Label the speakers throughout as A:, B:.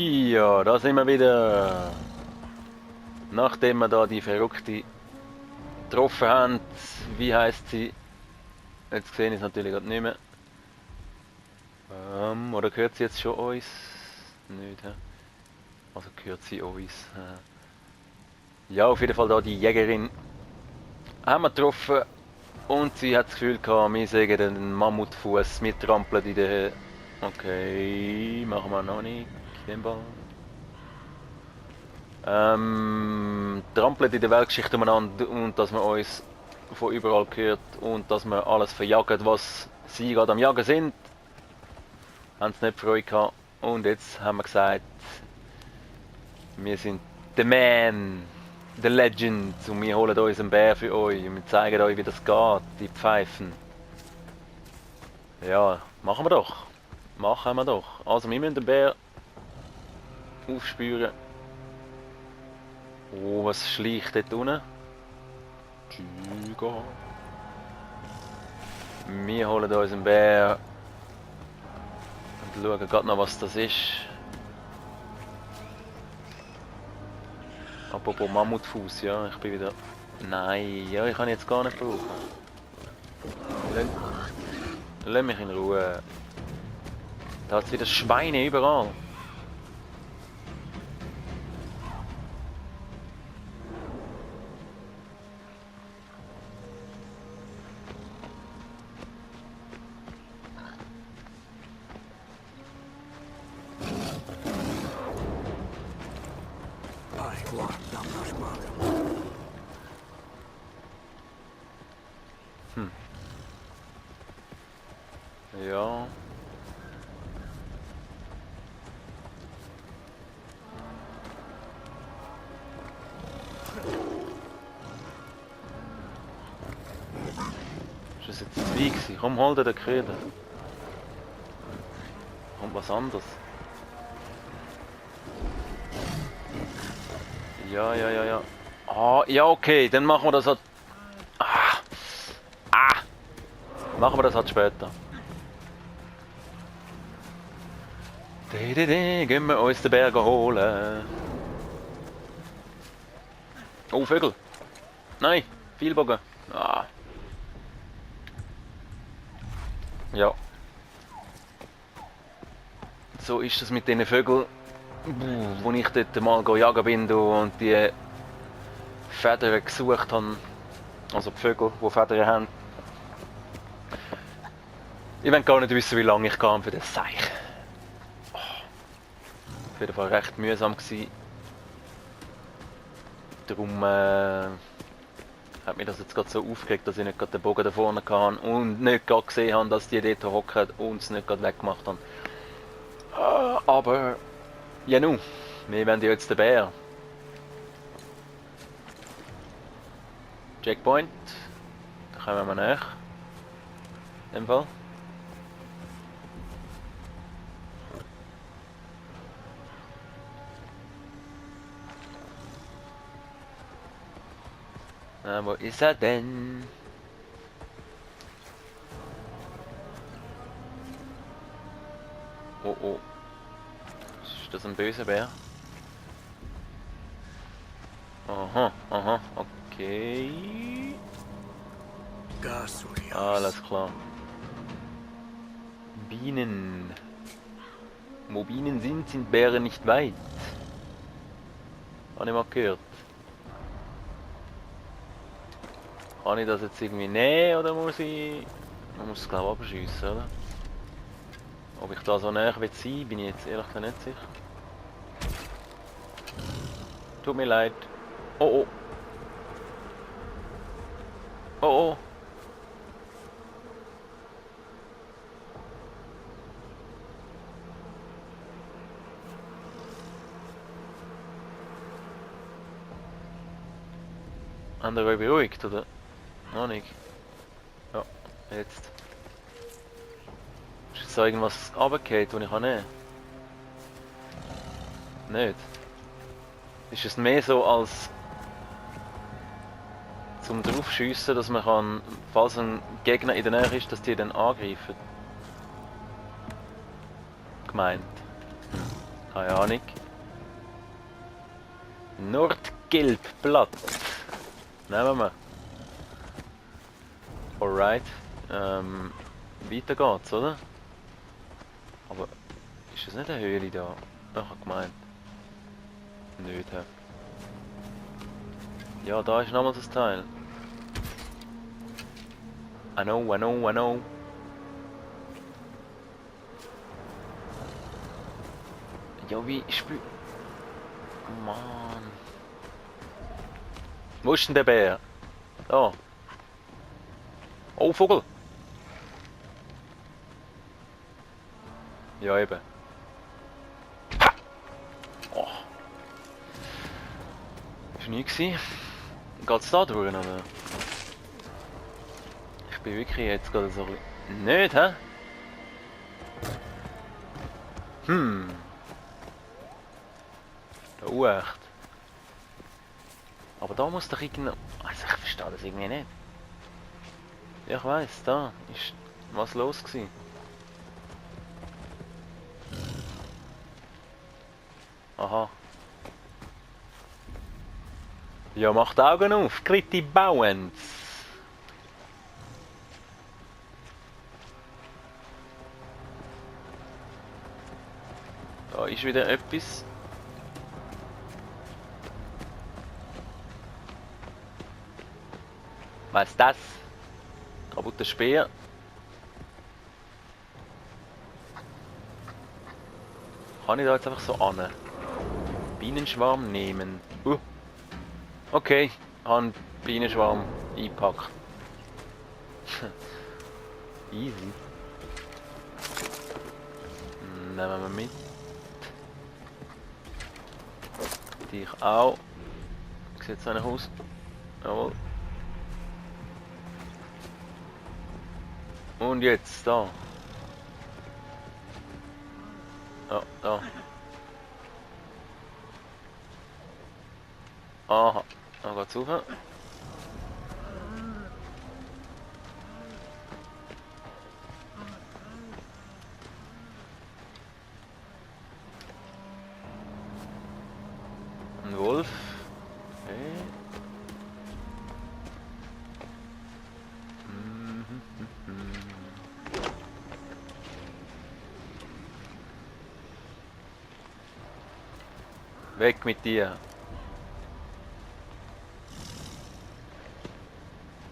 A: Ja, da sind wir wieder. Nachdem wir da die Verrückte getroffen haben, wie heisst sie? Jetzt sehe ich es natürlich gerade nicht mehr. Oder gehört sie jetzt schon uns? Nicht, hä? Also gehört sie uns. Ja, auf jeden Fall da die Jägerin haben wir getroffen und sie hat das Gefühl gehabt, wir sägen den Mammutfuß mittrampeln in der... Okay, machen wir noch nicht, in dem Fall. Trampelt in der Weltgeschichte umeinander und dass man uns von überall hört und dass wir alles verjagen, was sie gerade am Jagen sind. Haben sie nicht Freude gehabt. Und jetzt haben wir gesagt, wir sind the man, the legend und wir holen uns einen Bär für euch und wir zeigen euch, wie das geht, die Pfeifen. Ja, machen wir doch. Machen wir doch. Also wir müssen den Bär aufspüren. Oh, was schleicht dort unten? Tschüga. Wir holen uns einen Bär und schauen gerade noch, was das ist. Apropos Mammutfuß, ja, ich bin wieder... Nein, ja, ich kann jetzt gar nicht brauchen. Lass mich in Ruhe. Da hat es wieder Schweine überall. Ja. Ist das jetzt zwei gewesen? Komm, hol dir den Köder. Kommt was anderes. Ja, ja, ja, ja. Ah, ja, okay, dann machen wir das halt... Machen wir das halt später. Gehen wir uns den Berg holen. Oh, Vögel. Nein, Vielbogen. Ah. Ja. So ist das mit diesen Vögeln, wo ich dort mal jagen bin und die Federn gesucht habe. Also die Vögel, die Federn haben. Ich will gar nicht wissen, wie lange ich kam für das Seich. Oh. Auf jeden Fall recht mühsam gewesen. Darum hat mich das jetzt gerade so aufgeregt, dass ich nicht gerade den Bogen da vorne hatte und nicht gerade gesehen habe, dass die dort hocken und es nicht gerade weggemacht haben. Aber, ja nun, wir wollen ja jetzt den Bär. Checkpoint, da kommen wir näher. In dem Fall. Wo ist er denn? Oh oh. Ist das ein böser Bär? Aha, aha, okay. Alles klar. Bienen. Wo Bienen sind, sind Bären nicht weit. Habe ich mal gehört. Kann ich das jetzt irgendwie nehmen oder muss ich... Man muss es glaube ich abschiessen, oder? Ob ich da so näher sein will, bin ich jetzt ehrlich gesagt nicht sicher. Tut mir leid. Oh oh. Oh oh. Haben wir euch beruhigt, oder? Noch nicht. Ja, jetzt. Ist jetzt da irgendwas runtergefallen, das ich nehmen kann? Nicht. Ist es mehr so als zum draufschiessen, dass man kann, falls ein Gegner in der Nähe ist, dass die dann angreifen? Gemeint. Keine Ahnung. Nordgelbblatt. Nehmen wir. Alright. Weiter geht's, oder? Aber ist das nicht eine Höhle da? Ich habe gemeint. Nicht, hä? Ja, da ist nochmals das Teil. I know, I know, I know. Ja, wie spiel... Mann. Wo ist denn der Bär? Da. Oh, Vogel. Ja, eben. Ha! Oh. Ist nie gewesen. Geht's da durch, oder? Ich bin wirklich jetzt gerade so... Nicht, hä? Da echt. Aber da muss doch irgendwie... Also ich verstehe das irgendwie nicht. Ja, ich weiss, da ist was los gewesen. Aha. Ja, mach die Augen auf, Kritti Bauens. Da ist wieder etwas. Was ist das? Kaputter Speer. Kann ich da jetzt einfach so an? Bienenschwarm nehmen. Okay, habe einen Bienenschwarm eingepackt. Easy. Nehmen wir mit. Dich auch. Wie sieht es eigentlich aus? Jawohl. Und jetzt da. Ja, da. Aha, da geht's rauf. Ein Wolf. Okay. Weg mit dir.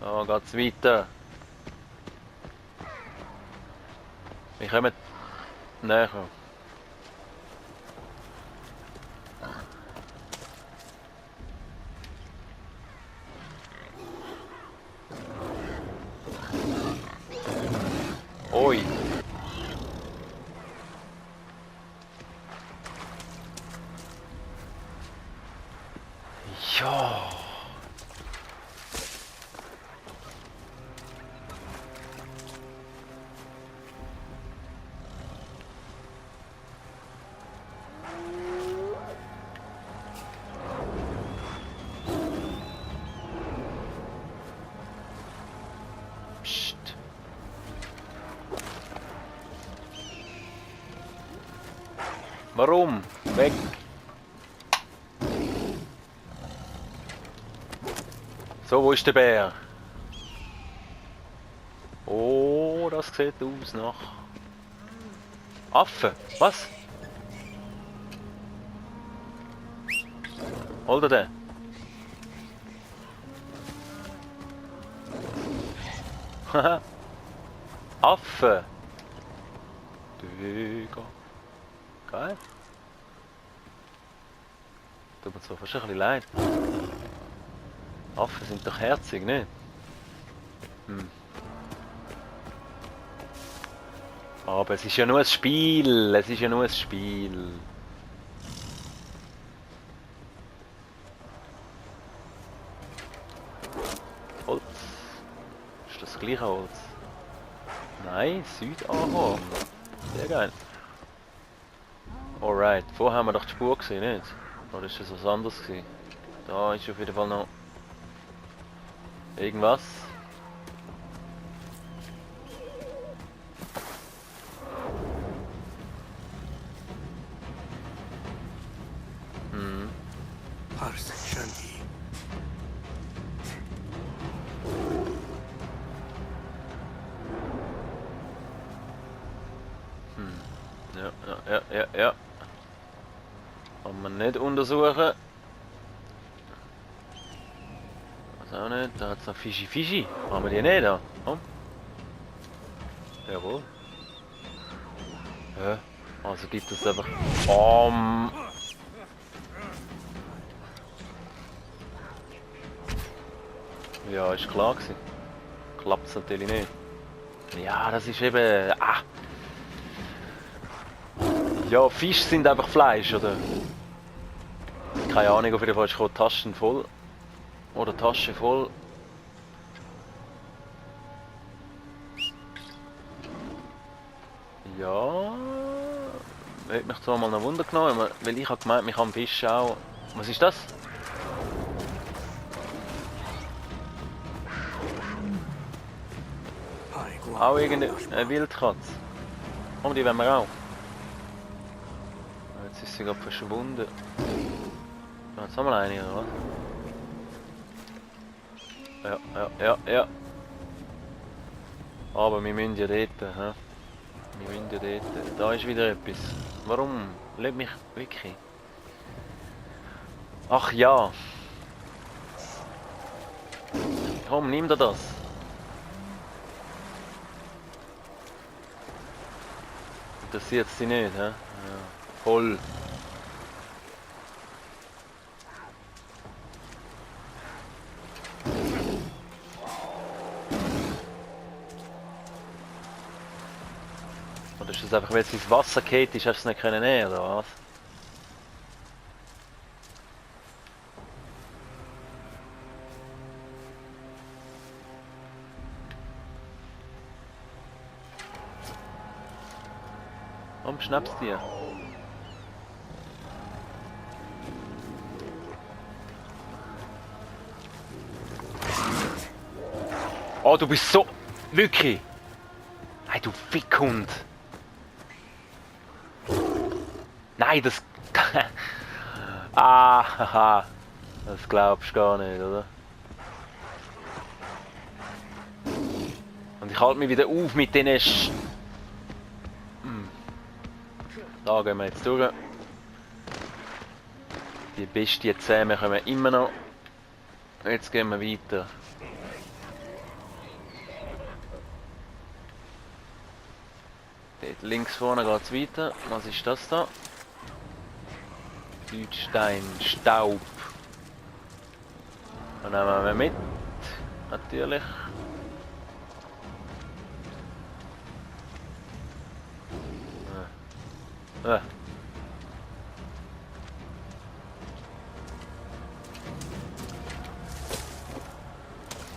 A: Da geht's weiter. Wir kommen näher. Oi. Ja. Psst. Warum? Weg. So, wo ist der Bär? Oh, das sieht aus nach Affe. Was? Hol dir den. Haha. Affe. Digga. Geil. Tut mir zwar fast ein bisschen leid. Affen sind doch herzig, ne? Aber es ist ja nur ein Spiel. Es ist ja nur ein Spiel. Holz. Ist das gleiche Holz? Nein, Südahorn. Sehr geil. Alright, vorher haben wir doch die Spur gesehen, nicht? Oder ist das was anderes gewesen? Da ist auf jeden Fall noch irgendwas. Ja, ja, ja, ja, ja. Kann man nicht untersuchen. Was auch nicht. Da hat es noch Fischi Fischi. Haben wir die nicht da? Komm. Jawohl. Ja. Also gibt es einfach. Ja, ist klar gewesen. Klappt es natürlich nicht. Ja, das ist eben. Ah! Ja, Fische sind einfach Fleisch, oder? Keine Ahnung, auf jeden Fall ist Taschen voll. Oder Tasche voll. Ja. Hat mich zwar mal noch Wunder genommen, weil ich habe gemeint, mich am Fisch auch. Was ist das? Auch irgendeine Wildkatze. Komm, die wollen wir auch. Jetzt ist sie gerade verschwunden. Jetzt haben wir eine, oder was? Ja, ja, ja, ja. Aber wir müssen ja dort, hä? Wir müssen ja dort. Da ist wieder etwas. Warum? Lass mich wirklich. Ach ja. Komm, nimm dir das. Interessiert sie nicht, hä? Ja. Voll. Oder ist das einfach, weil es ins Wasser geht, ist, hast du es nicht können nehmen, oder was? Warum schnappst du dir? Oh, du bist so... Wirklich? Hey, du Fickhund. Nein, das... ah, haha. Das glaubst du gar nicht, oder? Und ich halte mich wieder auf mit den Da gehen wir jetzt durch. Die besten Zähne kommen immer noch. Jetzt gehen wir weiter. Dort links vorne geht es weiter. Was ist das da? Deutstein, Staub. Dann nehmen wir mit. Natürlich.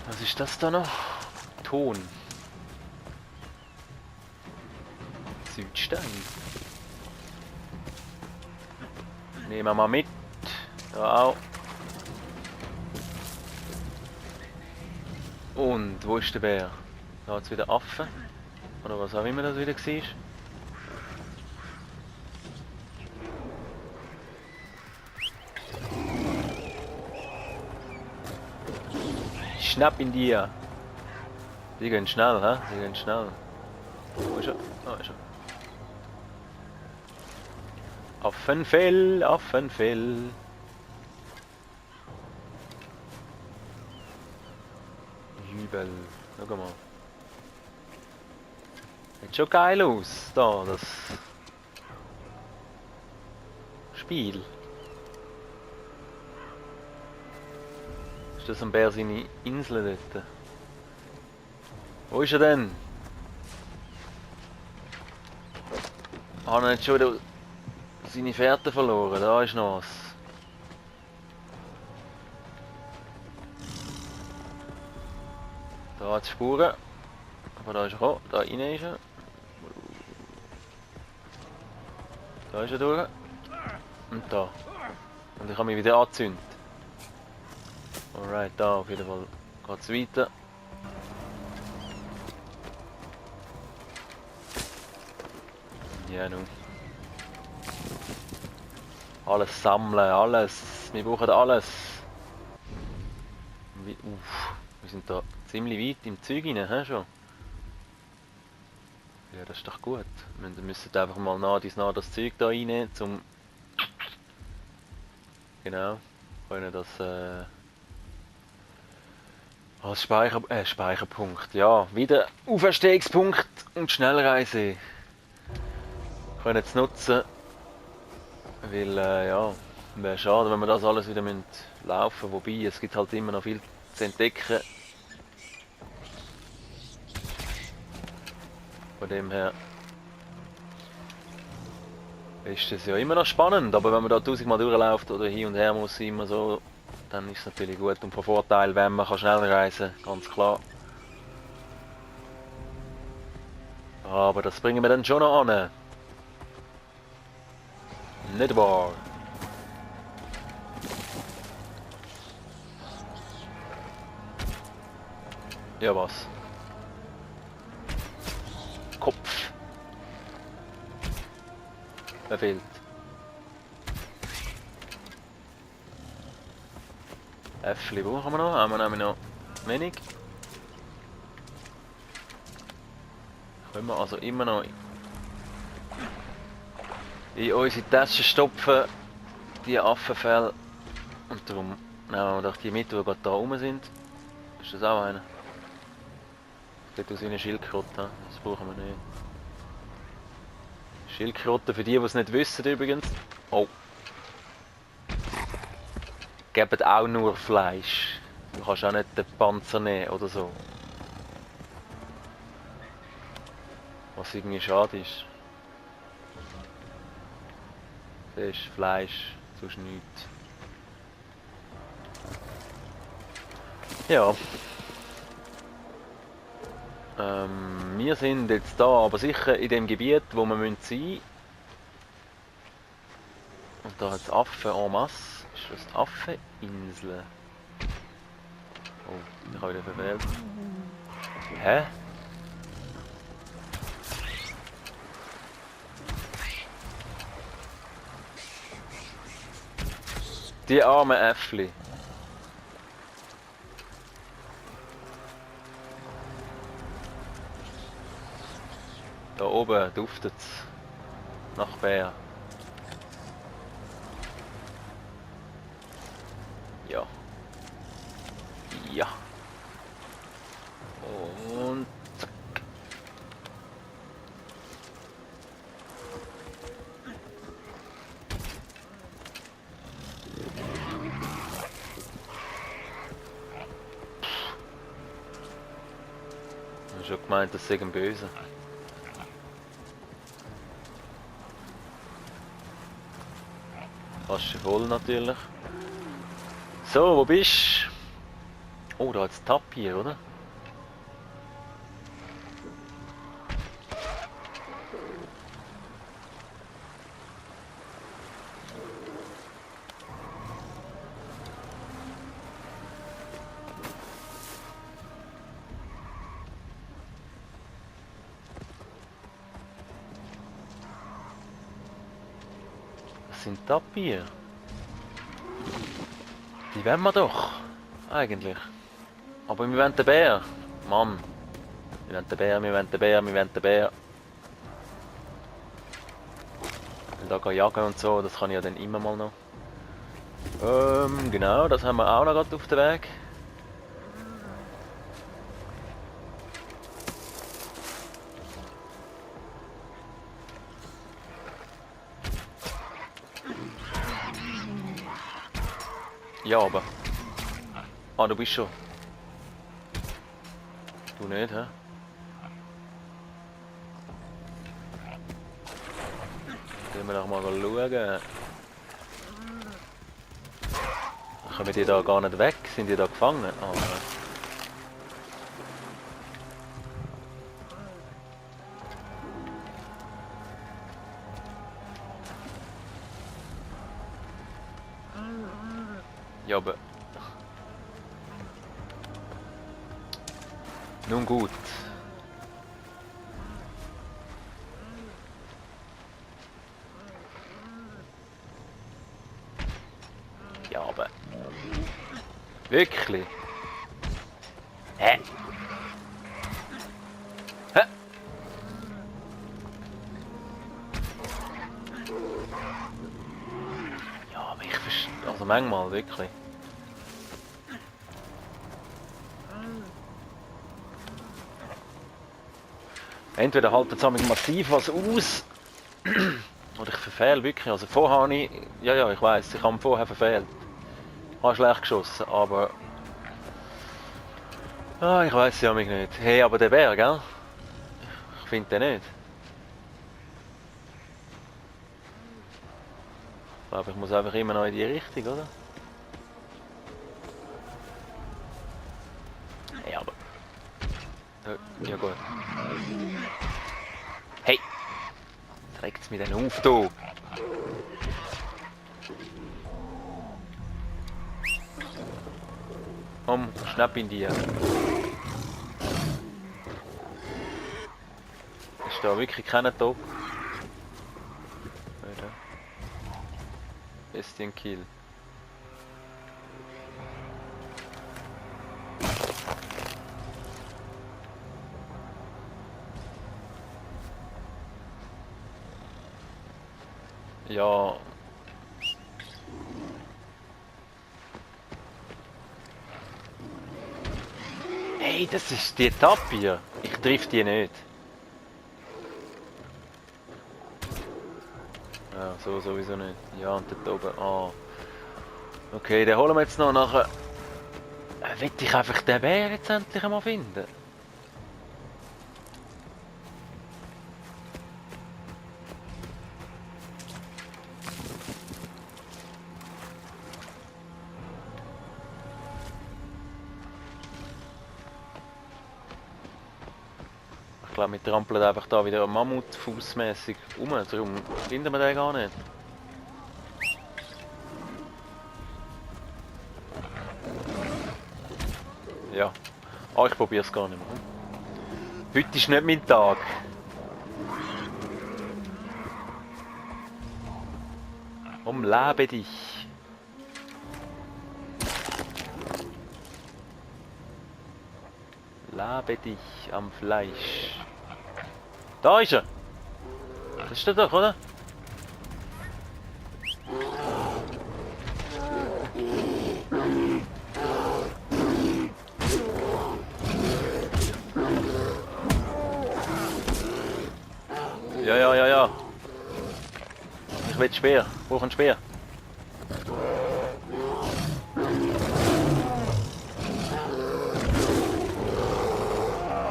A: Was ist das da noch? Ton. Südstein. Nehmen wir mal mit. Da auch. Und wo ist der Bär? Da hat es wieder Affen. Oder was auch immer das wieder war. Schnapp in dir! Die gehen schnell, hä? Die gehen schnell. Wo ist er? Da ist er. Affenfell, Affenfell. Jubel. Schau mal. Sieht schon geil aus, da, das Spiel. Ist das ein Bär seine Insel dort? Wo ist er denn? Hat er nicht schon wieder seine Fährte verloren? Da ist noch was. Da hat es Spuren. Aber da ist er auch. Da rein ist er. Da ist er durch. Und da. Und ich habe mich wieder angezündet. Alright, da auf jeden Fall geht es weiter. Ja, nun. Alles sammeln, alles. Wir brauchen alles. Wir sind da ziemlich weit im Zeug rein, he, schon. Ja, das ist doch gut. Wir müssen einfach mal nach das Zeug da reinnehmen, zum... Genau. Können das als Speicherpunkt. Ja, wieder Auferstehungspunkt und Schnellreise. Können jetzt nutzen. Weil, ja, wäre schade, wenn wir das alles wieder laufen müssen. Wobei, es gibt halt immer noch viel zu entdecken. Von dem her ist es ja immer noch spannend, aber wenn man da tausendmal durchläuft oder hin und her muss immer so, dann ist es natürlich gut und von Vorteil, wenn man schneller reisen kann, ganz klar. Aber das bringen wir dann schon noch an. Nicht wahr? Ja, was? Kopf. Wer fehlt? Äffli brauchen wir noch, haben wir nämlich noch wenig. Können wir also immer noch in unsere Taschen stopfen, die Affenfälle. Und darum nehmen wir doch die mit, die gerade da oben sind. Ist das auch einer? Sieht aus wie eine Schildkröte, das brauchen wir nicht. Schildkröte, für die es nicht wissen übrigens. Oh. Geben auch nur Fleisch. Du kannst auch nicht den Panzer nehmen oder so. Was irgendwie schade ist. Siehst du, Fleisch, sonst nichts. Ja. Wir sind jetzt da, aber sicher in dem Gebiet, wo wir sein müssen. Und da hat es Affen en masse. Ist das die Affeninsel? Oh, ich habe wieder verwählt. Hä? Die armen Äffli. Da oben duftet es nach Bär. Ja. Ja. Und zack. Ich habe schon gemeint, das sei ein Böse. Fast schon voll natürlich. So, wo bist du? Oh, da hat es Tapir, oder? Das sind Tapir. Die wollen wir doch. Eigentlich. Aber wir wollen den Bär. Mann. Wir wollen den Bär, wir wollen den Bär, wir wollen den Bär. Und da gehen jagen und so, das kann ich ja dann immer mal noch. Genau, das haben wir auch noch gerade auf dem Weg. Ja, aber. Ah, du bist schon. Du nicht, hä? Gehen wir doch mal schauen. Kommen die da gar nicht weg? Sind die da gefangen? Ah, nein. Ja, aber... Nun gut. Ja, aber... Wirklich? Hä? Hä? manchmal, wirklich. Entweder haltet es massiv was aus, oder ich verfehle wirklich. Also vorher habe ich, ja, ich weiß, ich habe vorher verfehlt. Ich habe schlecht geschossen, aber... Ah, ich weiß ja mich nicht. Hey, aber der Bär, gell? Ich finde den nicht. Ich glaube, ich muss einfach immer noch in die Richtung, oder? Hey, aber... Ja gut. Hey! Jetzt regt es mich dann auf, du! Komm, schnapp ihn dir. Ist da wirklich keiner top? Bestien Kill. Ja. Hey, das ist die Tapir. Ich triff die nicht. Ja, so sowieso nicht. Ja, und dort oben. Ah. Okay, den holen wir jetzt noch nachher. Will ich einfach den Bär jetzt endlich einmal finden? Ich glaube, wir trampeln einfach da wieder Mammutfußmäßig um, darum finden wir den gar nicht. Ja. Ah, ich probiere es gar nicht mehr. Heute ist nicht mein Tag. Umlebe dich. Lebe dich am Fleisch. Da ist er! Das ist er doch, oder? Ja. Ich will Speer. Ich brauche einen Speer.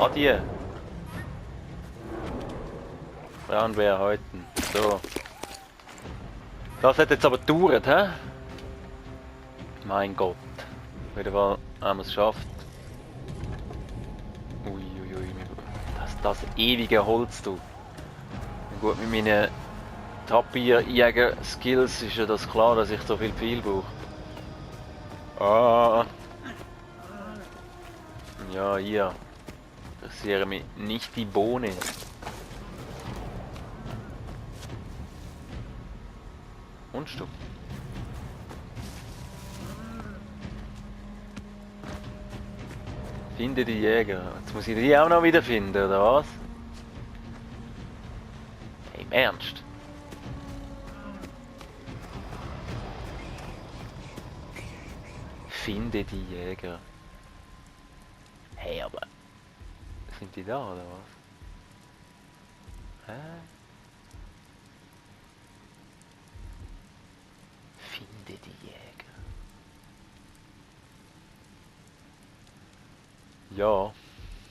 A: Adieu. Braunbär halten. So. Das hat jetzt aber gedauert, hä? Mein Gott. Auf jeden Fall haben wir es geschafft. Uiuiui. Das ewige Holz, du. Gut, mit meinen Tapirjäger-Skills ist ja das klar, dass ich so viel Pfeil brauche. Ah. Ja, hier. Interessiere mich nicht die Bohne. Und du? Finde die Jäger. Jetzt muss ich die auch noch wieder finden, oder was? Hey, im Ernst? Finde die Jäger. Hey, aber... Sind die da, oder was? Hä? Finde die Jäger. Ja,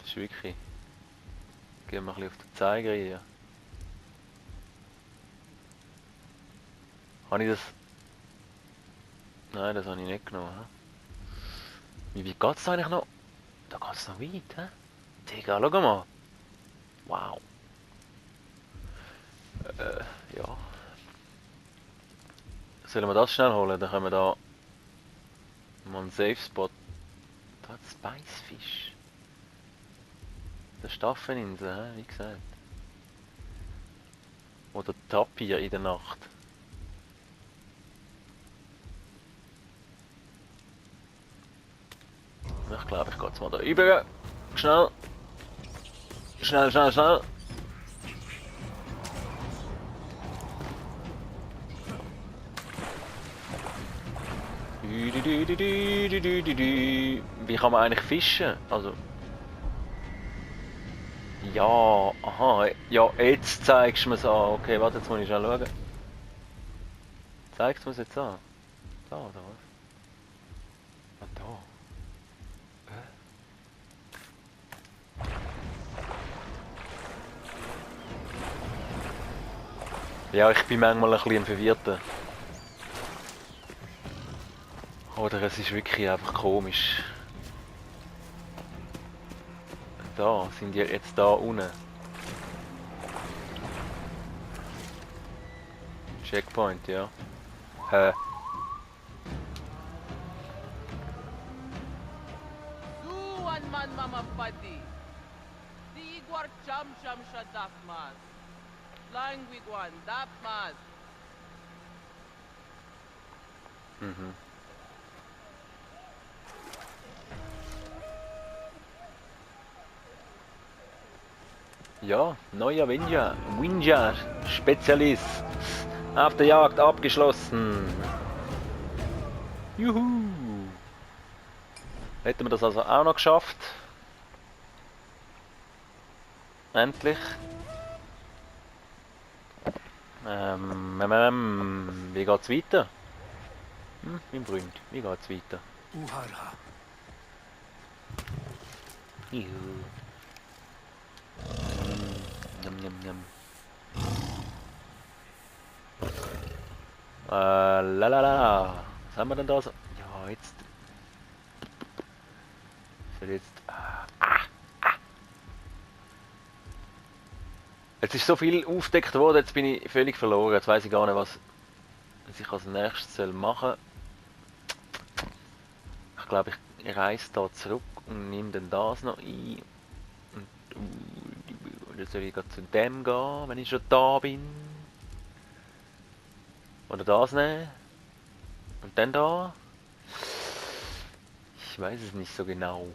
A: ist wirklich. Gehen wir ein bisschen auf den Zeiger hier. Habe ich das? Nein, das habe ich nicht genommen. He? Wie weit geht es eigentlich noch? Da geht es noch weit, hä? Digga, schau mal. Wow. Ja. Sollen wir das schnell holen? Dann können wir da mal einen Safe Spot. Da hat Spicefish. Der Staffeninsel, wie gesagt. Oder Tapir in der Nacht. Ich glaube, ich gehe jetzt mal da rüber. Schnell. Schnell. Wie kann man eigentlich fischen? Also. Ja, aha. Ja, jetzt zeigst du mir es an. Okay, warte, jetzt muss ich schnell schauen. Zeigst du mir es jetzt an? Da, oder was? Ah, da. Ja, ich bin manchmal ein bisschen verwirrt. Oder es ist wirklich einfach komisch. Da, sind die jetzt da unten? Checkpoint, ja. Hä?
B: Duan man mama padi. Di igwar cham cham shadaf mas. Flying wigwan dap mas.
A: Mhm. Ja, neuer Winja Spezialist. Auf der Jagd abgeschlossen. Juhu. Hätten wir das also auch noch geschafft. Endlich. Wie geht's weiter? Mein Freund, wie geht's weiter?
C: Uhara.
A: Juhu. Njam, njam, njam. Lalala. Was haben wir denn da so? Ja, jetzt. Soll jetzt. Jetzt ist so viel aufgedeckt worden, jetzt bin ich völlig verloren. Jetzt weiß ich gar nicht, was ich als nächstes machen soll. Ich glaube, ich reise da zurück und nehme dann das noch ein. Und dann soll ich zu dem gehen, wenn ich schon da bin. Oder das nehmen. Und dann da. Ich weiß es nicht so genau.